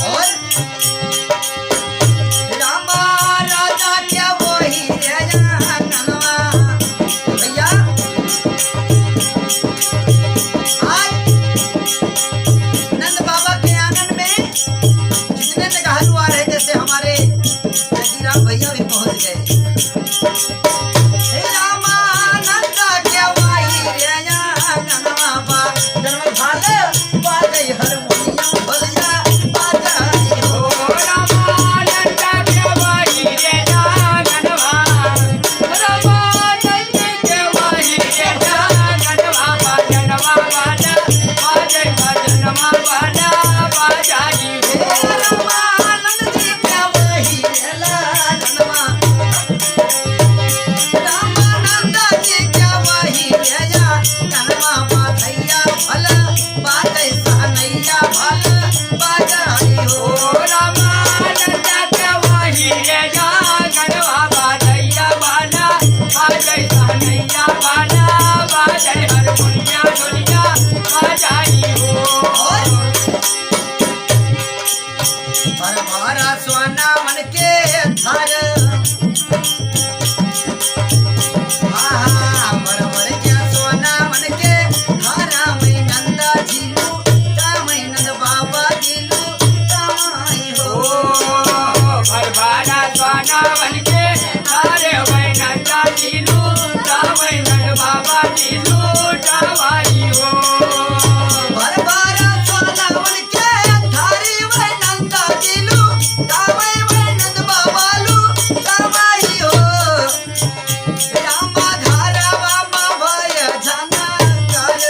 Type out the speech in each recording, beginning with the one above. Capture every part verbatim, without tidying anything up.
और रामा राजा के वही रे आंगनवा। भैया, आज नंद बाबा के आंगन में जितने जगह दुआर है, जैसे हमारे जयराम भैया भी पहुंच गए। हे रामानंद के वही रे आंगनवा बा, जन्म भाले बाजै हरमुनिया भलिया बाजाई हो। रामानंद के वही रे आंगनवा, रामानंद के वही रे आंगनवा बा, जन्म भाले बाजै बा, जन्म भाले बाजाई हो। हे रामानंद जी के वही रे लालनवा, रामानंद जी के वही रे आंगनवा बा, भैया भल बाजै सहनैया भल बाजाई हो। रामानंद के वही रे आंगनवा बा, भैया भल बाजै सहनैया भल बाजै हरमुनिया ढोलिया बाजाई हो। और भरभरा सोनावन के थार। आहा, भरभरा सोनावन के थार, वही नंदा झीलू, ता वही नंद बाबा झीलू, ता वही हो। भरभरा सोनावन के थार, वही नंदा झीलू, ता वही नंद बाबा झीलू, ता वही हो। भरभरा सोनावन के थारी वै नंदा झीलू, तावै वै नंद बाबालू, तावै हो। रामा घरवा मा भय झनकार।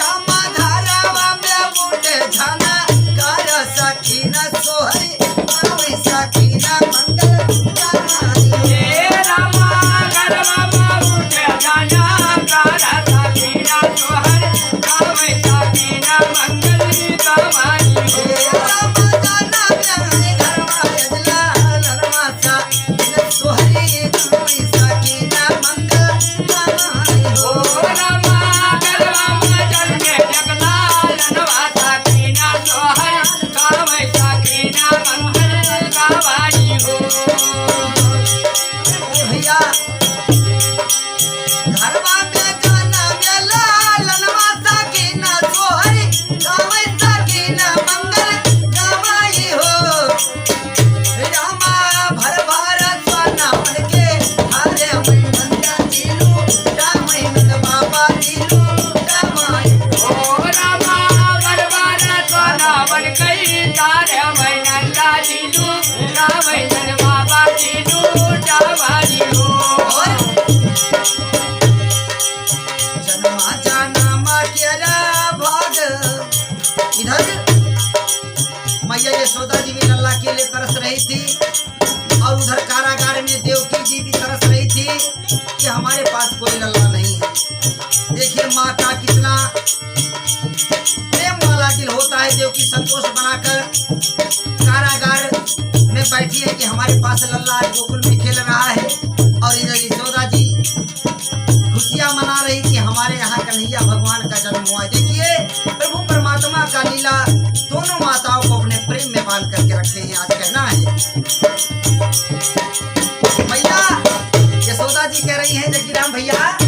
रामा घरवा में बूटे झनकार, सखी न सोहरी गावे सखी ना मंगल गाई। हे रामा, गरवा बाबू के गाना, गाना सखी ना सोहर, गावे सखी ना मंगल गवाई। हे रामा, गाना में गरवा अजला ललवा सा, इन सोहरी गावे सखी ना मंगल गवाई। हो रामा, गरवा मजल में जगला ललवा सखी ना सोहर, गावे सखी ना मंगल गवाई हो। ए भैया, घरवा में गाना मेला, ललवा सखी ना सोहरी, गावे सखी ना मंगल गवाई हो। रामा भर भर सोना बन के, हरे वही नंदा झीलू, राम वही नंद बाबा झीलू, राम वही। ओ रामा भर भर सोना बन के, तारे वही नंदा झीलू, राम वही नंद बाबा झीलू, राम वही हो। और जन्मा जन्मा के रा भाग। इधर मैया यशोदा जी भी लल्ला के लिए तरस रही थी और उधर कारागार में देवकी जी भी तरस रही थी कि हमारे पास कोई लल्ला नहीं है। देखिए माँ का कितना प्रेम वाला दिल होता है जो कि संतोष बनाकर कारागार में बैठी है कि हमारे पास लल्ला आज गोकुल में खेल रहा है और इधर यशोदा जी खुशियां मना रही कि हमारे यहाँ कन्हैया भगवान का जन्म हुआ है। देखिए, प्रभु परमात्मा का लीला, दोनों माताओं को अपने प्रेम में बांध करके रखे हैं। आज कहना है, मैया यशोदा जी कह रही हैं, जकिराम भैया,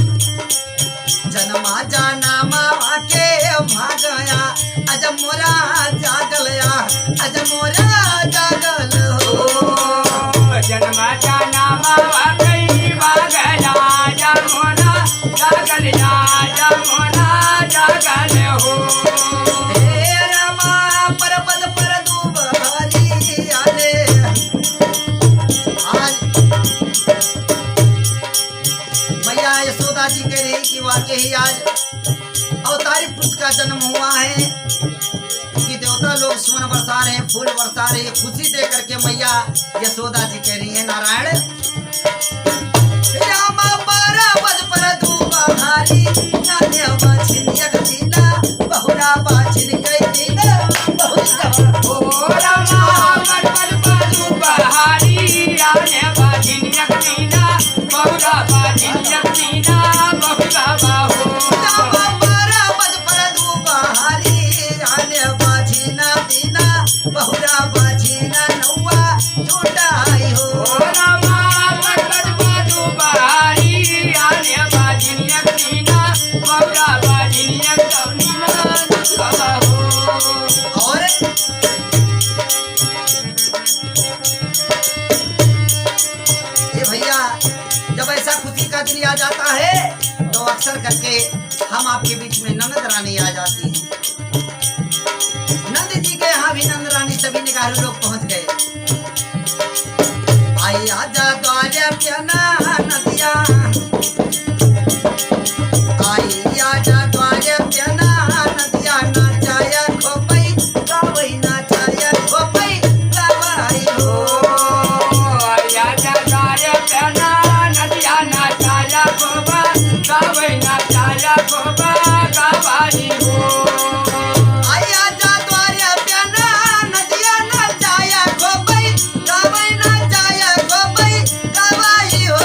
जनमा जनमा के भागया, अज मोरा जागल या, अज मोरा जागल हो। जनमा जनमा के भागया, अज मोरा जागल या, अज मोरा जागल हो। हे रामा, पर्वत पर दुबहरी आले। आज मैया यशोदा जी कह रही कि वाकई ही आज अवतारी पुरुष का जन्म हुआ है, कि देवता लोग सुमन बरसा रहे हैं, फूल बरसा रहे हैं, खुशी दे करके मैया यशोदा जी कह रही है, नारायण, राम पर्वत पर दुबहरी, नाने बाझिन एक दीना, बहुरा बाझिन कई दीना, बहुरा। ओ रामा पर्वत पर दुबहरी, नाने बाझिन एक दीना, बहुरा बाझिन एक दीना, बहुरा बाहो। राम पर्वत पर दुबहरी, नाने बाझिन दीना, बहुरा बाझिन नौवा छुटाई हो। ओ रामा, बरबत बाजू बहारी, आने बाझिन एक दीना, बहुरा बाझिन एक दीना, हो। और ये भैया, जब ऐसा खुशी का दिन आ जाता है, तो अक्सर करके हम आपके बीच में ननद रानी आ जाती है। नंद जी के यहाँ भी नंद रानी सभी निगारू लोग पहुँच गए। आई आजा द्वारे प्याना नदिया, आई आजा द्वारे प्याना नदिया, नाचाया खोपई गावई, नाचाया खोपई गावई हो। आई आजा द्वारे प्याना नदिया, नाचाया खोपई गावई, नाचाया खोपई गावई हो। आया जा द्वारे प्याना नदिया, नाचाया खोपई गावई, नाचाया खोपई गावई हो।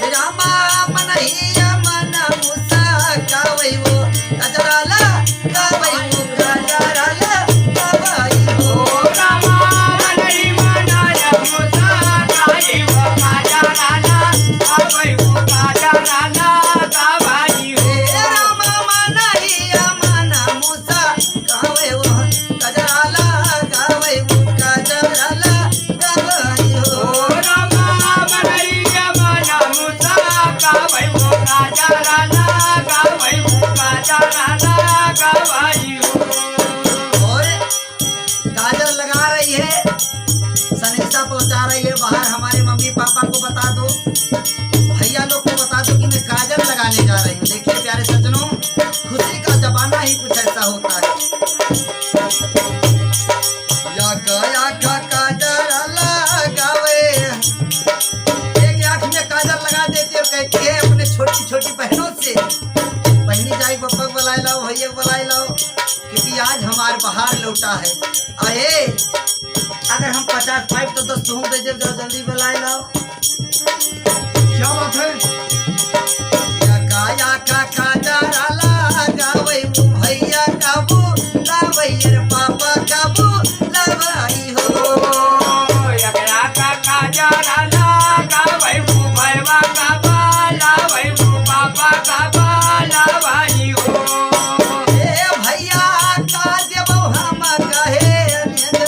रामा मनहिया मन मुसा गावई हो। गजराला गावई हो, गजराला गावई हो। रामा मनहिया मन मुसा गावई हो, गजराला गावई हो, गजराला गावई हो। ए रामा मनहिया मन मुसा गावे वो, गजराला गावे वो, गजराला गावे हो। ओ रामा, मनैया मन मुसा गावे वो, गजराला गावे वो, गजराला गावे हो। और काजर लगा रही है, संदेशा पहुंचा रही है बाहर, हमारे मम्मी पापा को बता दो, भैया लोग को बता दो कि मैं काजर लगाने जा रही हूँ। देखिए प्यारे सज्जनों, खुशी का जमाना ही कुछ ऐसा होता है। या का, या का काजर लगावे, एक आँख में काजर लगा देती है और कहती है अपने छोटी छोटी बहनों से, "बहनी जाई, बप्पा को बुलाए लाओ, भैया को बुलाए लाओ, क्योंकि आज हमार बहार लौटा है।" अरे, अगर हम पचास पाइब तो दस तुहूँ दे देब, जाओ जल्दी बुलाए लाओ। क्या बात है? या का, या का काजर लगावे वो भैया का बुलावे रे पापा का बुलावे हो। या का, या का काजर लगावे वो भैया का बुलावे वो पापा का बुलावे हो। ए भैया का देबो हम कहे निंद।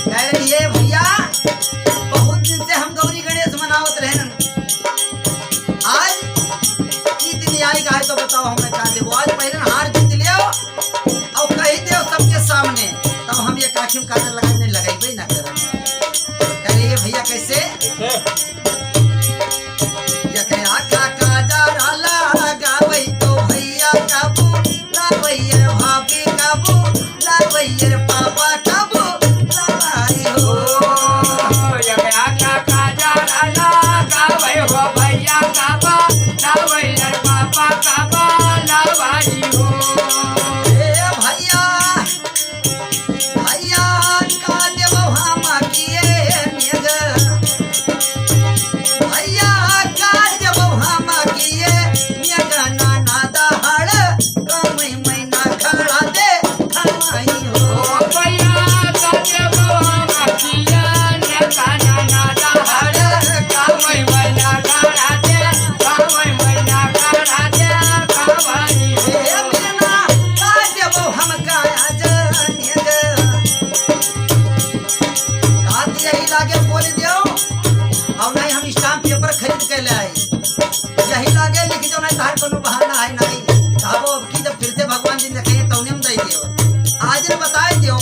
कह रही है, "भैया, बहुत दिन से हम गौरी गणेश मनावत रहन,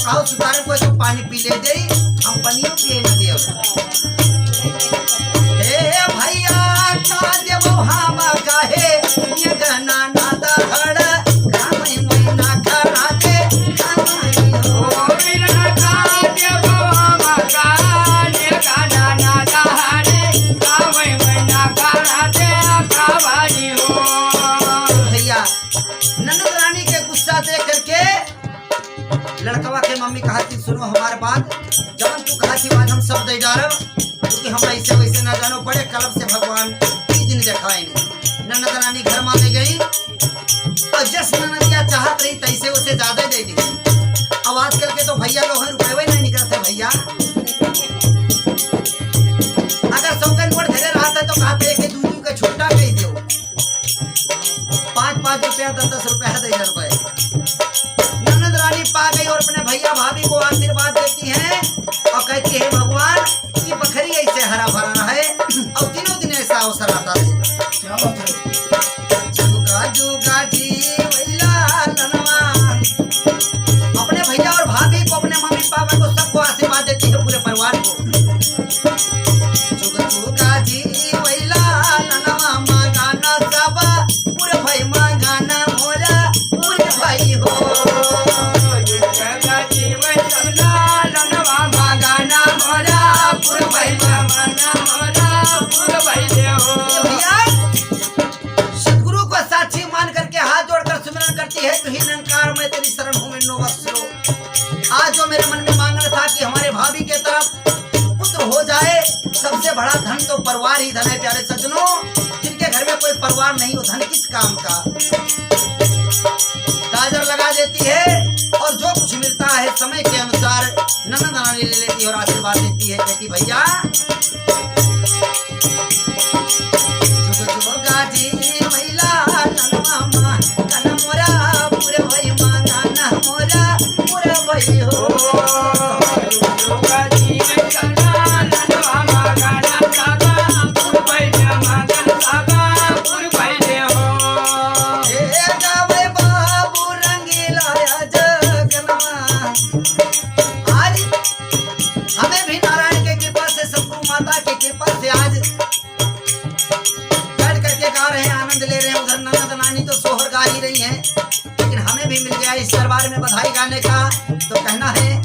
आओ सुतारे कोई तो पानी पी ले दे, हम पनियो पिए न देव। ए भैया, का देबो हम काहे, ये गाना ना दहड़, कामई महीना खड़ा दे, कामई हो। ओ बिना का देबो हम काहे, ये गाना ना दहड़, कामई महीना खड़ा दे, कामई हो। भैया, ननद रानी के गुस्सा देख करके लड़कवा के मम्मी कहत ही, "सुनो हमार बात, जवन तू कहत ही आज हम सब दे डारब, क्योंकि हम ऐसे वैसे ना जानो, बड़े कलब से भगवान ई दिन देखाए नहीं।" ननद रानी घर माने गई, और जस ननदिया चाहत रही तैसे उसे ज्यादा दे दी। अब आजकल के तो भैया लोग हैं, रुपये नहीं निकलते भैया। अगर सौ के नोट धरे रहत है तो कहते हैं कि दू दू के छुट्टा दे दो। पाँच पाँच रुपया, दस दस रुपया, दे हजार रुपये। ननद रानी पा गई और अपने भैया भाभी को आशीर्वाद देती हैं और कहती है, "भगवान, ये बखरी ऐसे हरा भरा रहे और दिनों दिन ऐसा अवसर आता रहे।" क्या बात है? जुगा जुगा जी वैला लनवा। अपने भैया और भाभी को, अपने मम्मी पापा को, सबको आशीर्वाद देती है, पूरे परिवार को। जुग जुगा जी वैला लनवा, मांगाना सबा पुर भई, मांगाना मोरा पुर भई हो। जुग जुगा जी वैला लनवा, मांगाना मोरा पुर भई, मांगाना मोरा पुर भई हो। ए भैया, सतगुरु को साक्षी मान करके हाथ जोड़कर सुमिरन करती है, "तुही निरंकार, मैं तेरी शरण हूँ, मैं नौ वत्सरो।" आज जो मेरे मन में मांगना था कि हमारे भाभी के तरफ पुत्र हो जाए, सबसे बड़ा धन तो परिवार ही धन है प्यारे सज्जनों। जिनके घर में कोई परिवार नहीं, वो धन किस काम का? काजर लगा देती है और जो कुछ मिलता है समय के अनुसार ननद नानी ले लेती है और आशीर्वाद देती है, कहती, "भैया, जुग जुग गाजी मैला ननवा मा, कन मोरा पुरवई मा, गाना मोरा पुरवई हो।" ए गावे बाबू रंगीला या जगनमा। आज हमें भी नारायण के कृपा से, सतगुरु माता की कृपा से आज बैठ करके गा रहे हैं, आनंद ले रहे हैं। उधर ननद नानी तो सोहर गा ही रही हैं, लेकिन हमें भी मिल गया इस दरबार में बधाई गाने का। तो कहना है,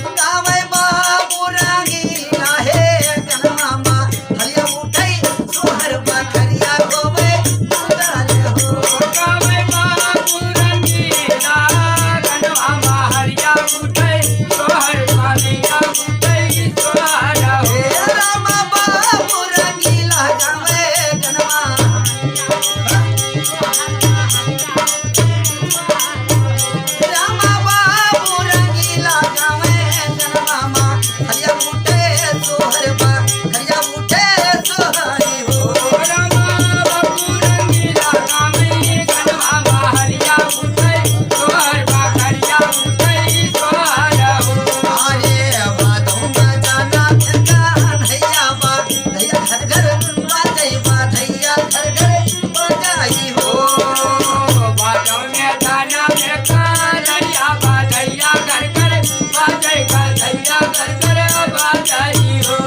गावे बाबू रंगीला हे गनमा मा, हलिया उठई सोहर बखरिया होवे उताल हो। गावे बाबू रंगीला गनमा मा, हलिया उठई सोहर बखरिया उठई सोहर हो। हे रामा बाबू रंगीला गावे गनमा। रामा बाबू रंगीला गावे गनमा मा, हलिया उठे सोहर बा, हलिया उठे सोहरी हो। रामा बाबू रंगीला गावे गनमा मा, हलिया उठे सोहर बा, हलिया उठे सोहर हो। अरे बादों में जाना बेटा भैया बा, भैया घर घर बाजई बा, भैया घर घर बाजई हो। बाजो में गाना में कालरिया बाजैया घर घर बाजै, बाजैया घर घर बाजई हो।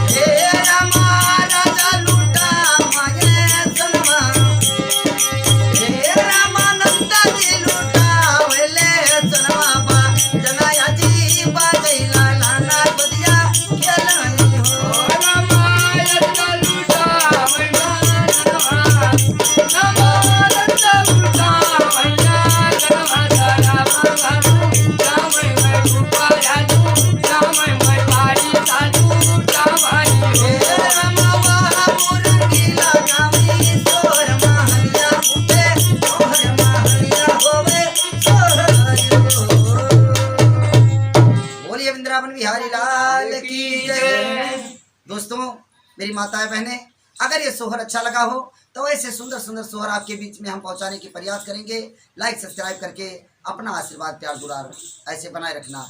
हे रामा राजा लूटा माये सनमा, हे रामानंद जी लूटा वेले सनमा बा, जनाया जी बाजै लाला ना बदिया खेलनी हो। बोलिए वृंदावन बिहारी लाल की जय। दोस्तों, मेरी माताएं बहनें, अगर ये सोहर अच्छा लगा हो तो ऐसे सुंदर सुंदर सोहर आपके बीच में हम पहुंचाने की प्रयास करेंगे। लाइक सब्सक्राइब करके अपना आशीर्वाद प्यार दुलार ऐसे बनाए रखना।